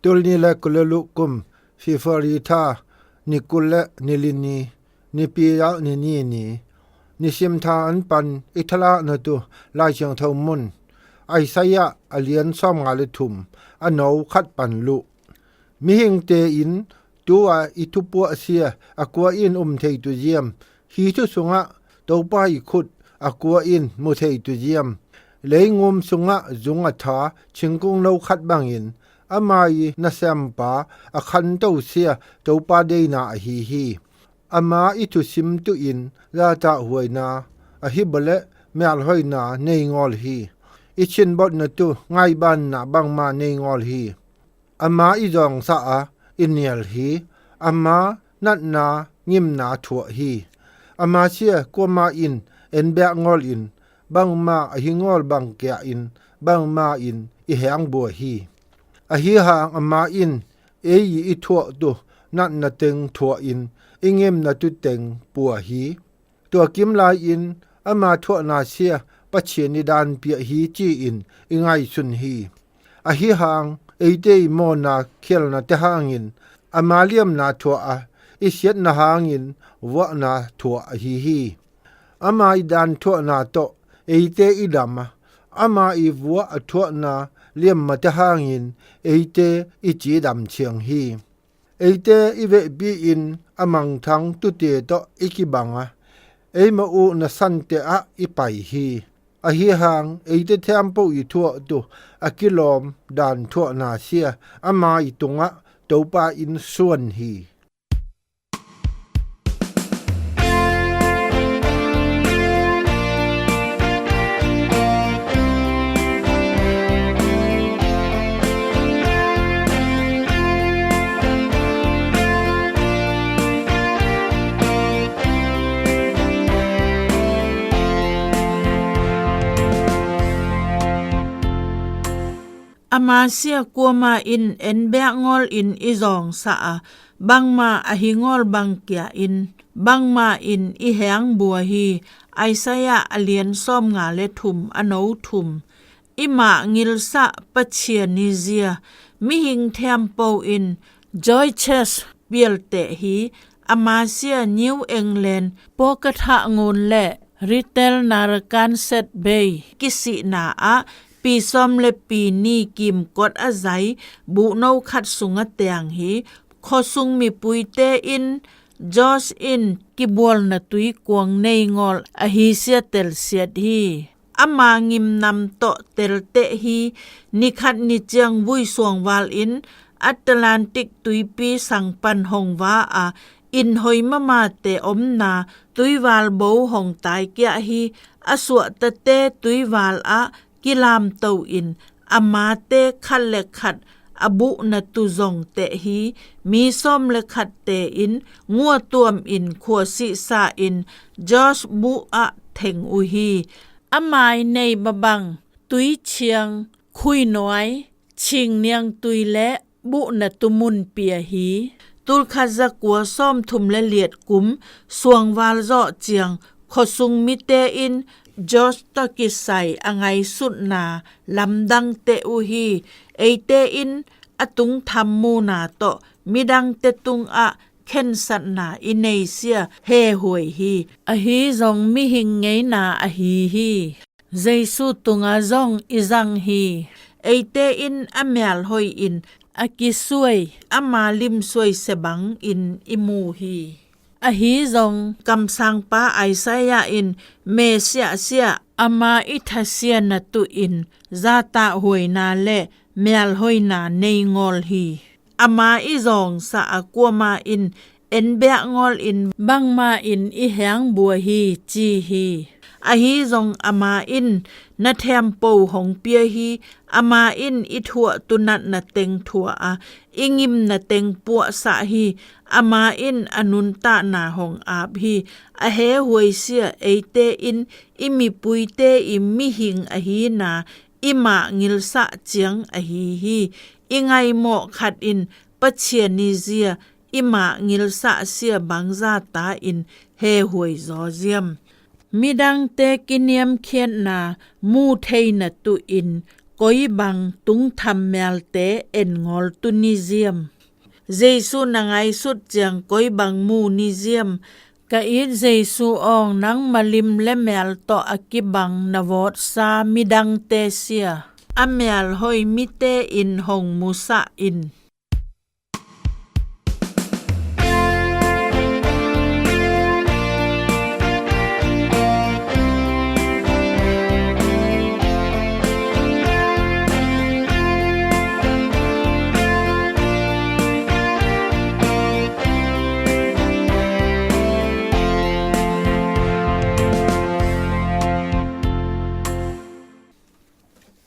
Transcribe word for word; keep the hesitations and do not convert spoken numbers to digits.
Tul ni le kul le luh kum February tha ni kul le ni li ni, Nipi a ni ni ni, nisim tha an pan i thalakna tu Lai Siangtho mun Isaiah a lian sawmnga le thum, a no khat pan luh. Mihingte in tu-a i thupuahsia a kua in um thei tu ziam? Hih thu sungah Topa i khut a kua in mu thei tu ziam? Leingum sungah zung a tha thingkung no khat bangin ama i nasempa a khantosia Topa deina ahi hi. Ama i thusim tuhin zatahhuaina ahi bawleh mialhoina nei ngawl hi. I chinbotna tu ngaibanna bangma nei ngawl hi. Ama i zawngsa a i nial hi. Ama natna ngimna thuah hi. Ama sia kuama in en biak ngawl in, bangma ahi ngawl bang kia in, bangma in i hengbua hi. Ahi hang ama in ei i thuah tu natna teng thuah in i ngimna tu teng pua hi. Tua kim lai-in ama thuahna sia Pathian i danpiah hi ci-in i ngaihsun hi. Ahi hang eite i mawhna khialna te hangin ama liamna thuah a, i siatna hangin vuahna thuah ahi hi. Ama i dan thuahna tawh eite i dam a, ama i vuah a thuahna liammate hangin eite i cidam thiang hi. Eite i vehpi-in a mangthang tute tawh i kibang a, eima uh nasante ah i pai hi. Ahi hang eite thempo i thuah tu a kilawm dan thuahna sia ama i tungah Topa in suan hi. Ama sia kuama in en biak ngawl in i zawngsa a, bangma ahi ngawl bang kia in, bangma in i hengbua hi. Isaiah a lian sawmnga le thum, a no thum. I mah ngilsah Pathian i zia mihing thempo in Joy Church pialteh hi. Ama sia New England Pawlkathah ngun le Little Narragansett Bay kisihna ah pi sawm le pi ni kimkot a zai buhno khat sung a teng hi. Khuasung mipuite in Josh in kibualna tuikuang nei ngawl ahi sia telsiat hi. Ama ngimnam tawh telteh hi. Nikhat ni ciang vui suangval in Atlantic tuipi sang pan hong va a, inn hoi mamate omna tuival bo hong taikiah hi. A suahtate tuival ah kilamto in amate khat le khat a buhna tu zong teh hi. Mi sawm le khatte in nguatuam in khuasihsa in Josh buh ah theng uh hi. Amai nei babang tuiciang, khuinuai, chingniang tui le buhna tu mun pia hi. Tulkhat zakua sawmthum le liat kum suangval zawh ciang khuasung mite in Josh tawh kisai a ngaihsutna lamdang teh uh hi. Eite in a tungtham muna tawh midangte tungah khensatna i nei sia hehuai hi. Ahi zong mihing ngeina ahi hi. Jesu tunga zong i zang hi. Eite in a mialhoi in a kisuai, ama limsuai se bangin i mu hi. Ahi zong kamsangpa Isaiah in Messiah sia ama i thasiana tuhin zatahhuaina le mialhoina nei ngawl hi. Ama i zawngsa a kuama in en biak ngawl in bangma in i hengbua hi ci hi. Ahi zong ama in na thempo hong pia hi. Ama in i thuah tu natna teng thuah a, i ngimna teng puahsah hi. Ama in a nuntahna hong ap hi. A hehuai sia eite in i mipuite i mihing ahina i mah ngilsah ciang ahi hi. I ngaimawh khat in Pathian i zia i mah ngilsah sia bangzata in hehuai zaw ziam? Midangte kiniamkhiatna mu theina tuhin Koi bang tungtham mialte en ngawl tu ni ziam? Jesu na ngaihsut ciang koi bang mu ni ziam? Ka it Jesu aw, nangma lim le mial tawh a kibang na vawtsa midangte sia, a mial hoih mite in hong musah in.